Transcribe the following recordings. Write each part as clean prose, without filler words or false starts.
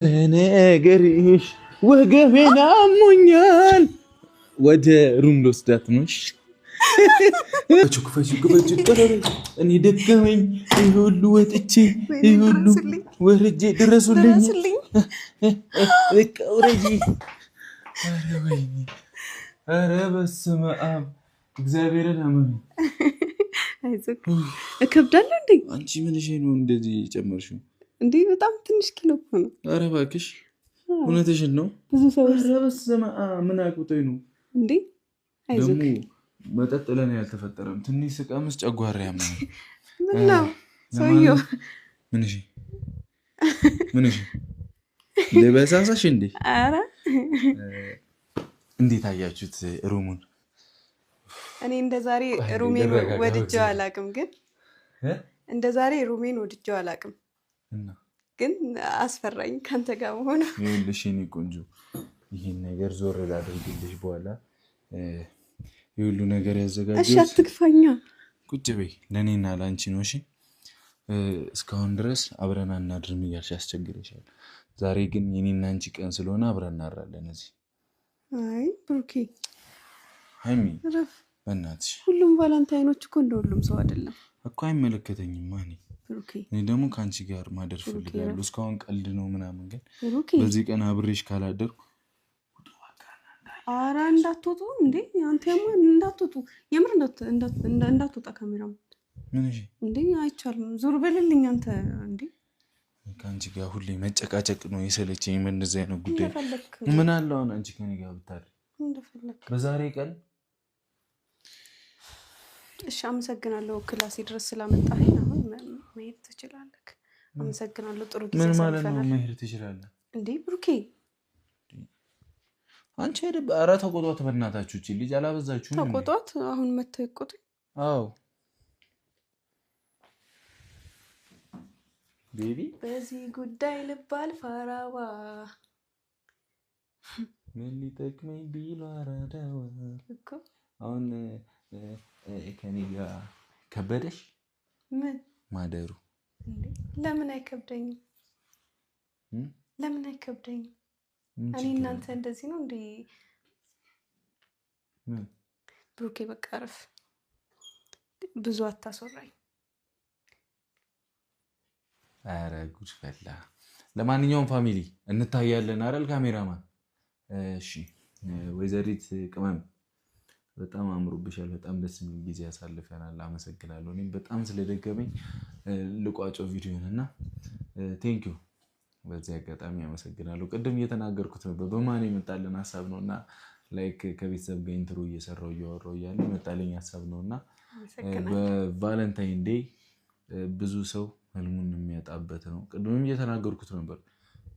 ነገርሽ ወገቤን አሞኛል። ወደ room ልወስዳት ነው። እኔ ደከመኝ። ይህ ሁሉ ወጥቼ ይህ ሁሉ ወርጄ ድረሱልኝ። በቃ ውረጂ። ኧረ ወይኔ! ኧረ በስመ አብ እግዚአብሔርን አመመኝ። አይዞህ። እከብዳለሁ እንዴ? አንቺ ምን ነው እንደዚህ የጨመርሽው? እንዴ በጣም ትንሽ ኪሎ እኮ ነው። ኧረ እባክሽ እውነትሽን ነው። ብዙ ሰዎች ኧረ በስመ አብ ምን አቅቶኝ ነው እንዴ? አይዞህ። ደግሞ መጠጥ ለኔ አልተፈጠረም። ትንሽ ስቀምስ ጨጓራ ያመኛል። ምን ነው ሰውየው? ምን እሺ፣ ምን እሺ፣ ልበሳሳሽ እንዴ? ኧረ እንዴት አያችሁት room ኡን? እኔ እንደ ዛሬ room ኤን ወድጄው አላውቅም፣ ግን እንደ ዛሬ room ኤን ወድጄው አላውቅም፣ ግን አስፈራኝ ከአንተ ጋር መሆኑ። ይኸውልሽ የእኔ ቆንጆ ይህን ነገር ዞር ላደርግልሽ በኋላ የሁሉ ነገር ያዘጋጀሁት። እሺ አትግፋኛ። ቁጭ በይ፣ ለእኔና ለአንቺ ነው። እሺ እስካሁን ድረስ አብረን አናድርም እያልሽ ያስቸግረሻል። ዛሬ ግን የኔና አንቺ ቀን ስለሆነ አብረን እናድራለን እዚህ። አይ ብሩኬ ሀይሚ እረፍ። በእናትሽ ሁሉም Valentine ኦች እኮ እንደ ሁሉም ሰው አይደለም እኮ አይመለከተኝም። እኔ ብሩኬ። እኔ ደግሞ ከአንቺ ጋር ማደር ፈልጋለሁ። እስካሁን ቀልድ ነው ምናምን፣ ግን ብሩኬ በዚህ ቀን አብሬሽ ካላደርኩ ኧረ እንዳትወጡ እንዴ! አንተ ያማ እንዳትወጡ፣ የምር እንዳትወጣ ካሜራ ምን እሺ እንዴ አይቻልም። ዞር በልልኝ አንተ እንዴ! ከአንቺ ጋር ሁሌ መጨቃጨቅ ነው የሰለቸኝ። በእንደዚህ አይነት ጉዳይ እንደፈለክ ምን አለ አሁን አንቺ ከኔ ጋር ብታድሪ እንደፈለክ። በዛሬ ቀን። እሺ አመሰግናለሁ፣ ክላሴ ድረስ ስላመጣኸኝ። አሁን መሄድ ትችላለህ። አመሰግናለሁ። ጥሩ ጊዜ ምን ማለት ነው? አሳልፈናል። መሄድ ትችላለህ እንዴ ብሩኬ አንቺ ሄደ። ኧረ ተቆጧት በእናታችሁ፣ እቺ ልጅ አላበዛችሁም እንዴ? ተቆጧት። አሁን መተው ይቆጡኝ። አዎ baby። በዚህ ጉዳይ ልባል ፋራዋ። ምን ሊጠቅመኝ ቢሉ አራዳዋ እኮ። አሁን ከኔ ጋር ከበደሽ ምን ማደሩ? እንዴ ለምን አይከብደኝም? ለምን አይከብደኝም? ምን እኔ ችግር እናንተ አለ? እንደዚህ ነው እንዴ? ምን? ብሩኬ በቃ እረፍ፣ ብዙ አታስወራኝ። ኧረ ጉድ ፈላ። ለማንኛውም family እንታያለን አይደል? ካሜራማን። እሺ ወይዘሪት ቅመም በጣም አምሮብሻል። በጣም ደስ የሚል ጊዜ ያሳልፈናል። አመሰግናለሁ። እኔም በጣም ስለደገመኝ ልቋጨው ቪዲዮን እና thank you፣ በዚህ አጋጣሚ አመሰግናለሁ። ቅድም እየተናገርኩት ነበር፣ በማን የመጣልን ሀሳብ ነው እና like ከቤተሰብ ጋር intro እየሰራው እያወራው እያለ የመጣልኝ ሀሳብ ነው እና አመሰግናለሁ። በ Valentine Day ብዙ ሰው ህልሙን የሚያጣበት ነው። ቅድምም እየተናገርኩት ነበር።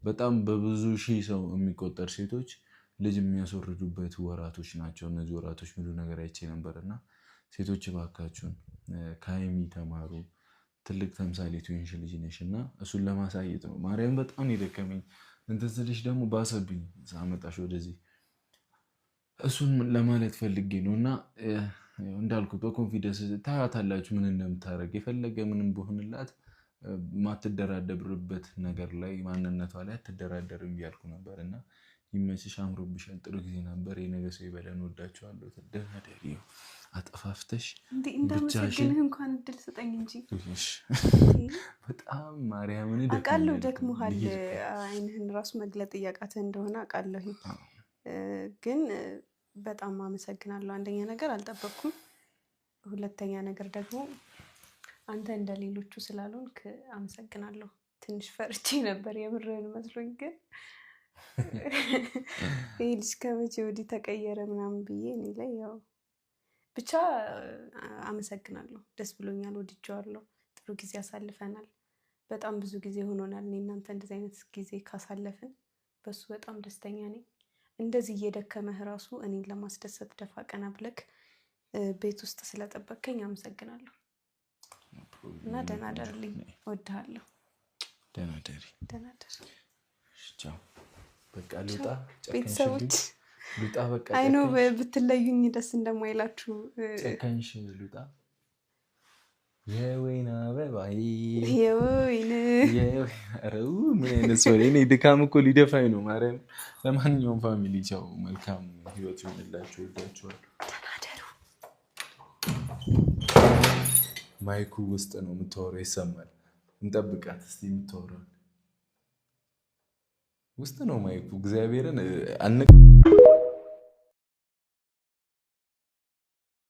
በጣም በብዙ ሺህ ሰው የሚቆጠር ሴቶች ልጅ የሚያስወርዱበት ወራቶች ናቸው እነዚህ ወራቶች። ብዙ ነገር አይቼ ነበር እና ሴቶች እባካችሁን ከሀይሚ ተማሩ። ትልቅ ተምሳሌት የሆንሽ ልጅ ነሽ እና እሱን ለማሳየት ነው። ማርያም በጣም ነው የደከመኝ። እንትን ስልሽ ደግሞ ባሰብኝ ሳመጣሽ ወደዚህ። እሱን ለማለት ፈልጌ ነው እና እንዳልኩት በ confidence ታያታላችሁ ምን እንደምታደርግ። የፈለገ ምንም ብሆንላት ማትደራደርበት ነገር ላይ ማንነቷ ላይ አትደራደርም እያልኩ ነበር እና ይመችሽ፣ አምሮብሻል። ጥሩ ጊዜ ነበር። የነገ ሰው ይበለን። ወዳችኋለሁ። ደህና ደሪ። አጠፋፍተሽ እንዴ እንዳመሰግንህ እንኳን እድል ስጠኝ እንጂ። በጣም ማርያምን አውቃለሁ ደክሞኛል። ደክሞሃል። ልሂድ። ዓይንህን ራሱ መግለጥ እያቃተህ እንደሆነ አውቃለሁ። ግን በጣም አመሰግናለሁ። አንደኛ ነገር አልጠበቅኩም። ሁለተኛ ነገር ደግሞ አንተ እንደ ሌሎቹ ስላልሆንክ አመሰግናለሁ። ትንሽ ፈርቼ ነበር የምርህን መስሎኝ፣ ግን ይህ ልጅ ከመቼ ወዲህ ተቀየረ ምናምን ብዬ እኔ ላይ ያው ብቻ አመሰግናለሁ። ደስ ብሎኛል። ወድጄዋለሁ። ጥሩ ጊዜ አሳልፈናል። በጣም ብዙ ጊዜ ሆኖናል። እኔ እናንተ እንደዚህ አይነት ጊዜ ካሳለፍን በሱ በጣም ደስተኛ ነኝ። እንደዚህ እየደከመህ ራሱ እኔን ለማስደሰት ደፋ ቀና ብለክ ቤት ውስጥ ስለጠበቅከኝ አመሰግናለሁ እና ደህና ደርልኝ። እወድሃለሁ። ደህና ደሪ። ደህና ደር። ቻው። በቃ ልውጣ። ቤተሰቦች ልውጣ በቃ። አይኖ ጨከንሽ። ብትለዩኝ ደስ እንደማይላችሁ ጨከንሽ። ልውጣ። የወይን አበባዬ። የወይን ኧረ ምን አይነት ሰው ነኝ እኔ! ድካም እኮ ሊደፋኝ ነው ማርያም። ለማንኛውም family ቻው፣ መልካም ህይወት ይሆንላችሁ። ወዳችኋለሁ። ተናደሩ። Mic ኡ ውስጥ ነው የምታወራው፣ ይሰማል። እንጠብቃት እስኪ የምታወራው ውስጥ ነው mic ኡ። እግዚአብሔርን አነ